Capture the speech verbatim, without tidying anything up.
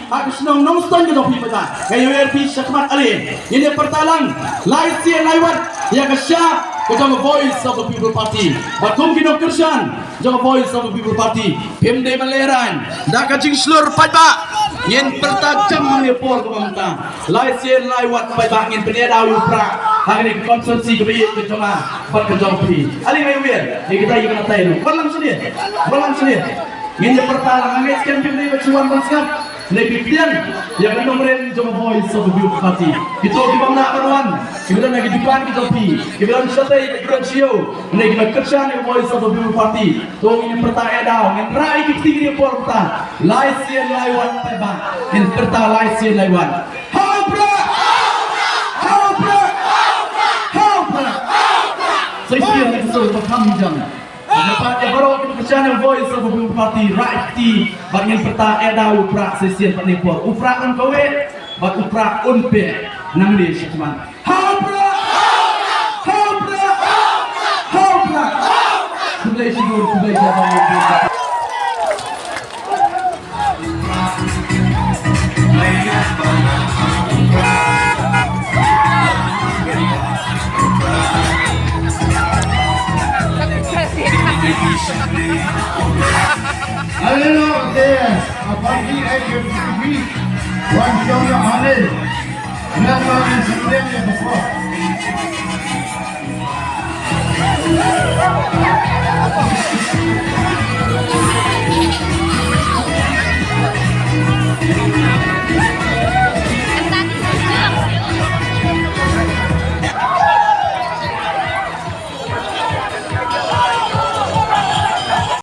Ha ka shnong Nongstoiñ ka jong phi, ba nga ïa wer phi sha khmat ale. Ngin ïa pyrta lang lai sien lai wat ïa ka sha ka jong ka Voice of the People Party. Bad kum ki nongkyrshan jong ka Voice of the People Party, phim dei ban lehraiñ da ka jingshlur paidbah. Ngin pyrta jam ha kane ka por kaba mynta. Lai sien lai wat paidbah ngin pynïada ïa u Prah ha kane ka constituency kaba ïeit ka jong nga bad ka jong phi. Ale nga ïa wer ïa kita ïa kata ïa ruh. Wan lang shane. Wan lang shane. Ngin ïa pyrta lang, nga ngeit skhem phi dei ba shu wan ban sngap. Ngi pdiang ïa ka nongrim jong ka Voice of the People Party. Kito kiba mlah ban wan, kiba don ha ki dukan ki jong phi, kiba don shatei, kiba don sha ïew, ngi kiba kyrshan ïa ka Voice of the People Party. To ngin pyrta eh daw, ngin rah ïa ki kti kine por pyrta. Lai sien lai wat paidbah. Ngin pyrta lai sien lai wat. Ha u Prah! Ha u Prah! Ha u Prah! Sa shisien la ka sur ba kham jam. Nga pat ïa baroh kiba kyrshan ïa ka Voice of the People Party, rah ïa ki kti bad ngin pyrta eh daw ïa u Prah sa shisien pat ne por. U Prah un kawei bad u Prah un peh nangne shakhmat. Ha u Prah! Ha u Prah! Ha u Prah! Khublei shibun, khublei shibun.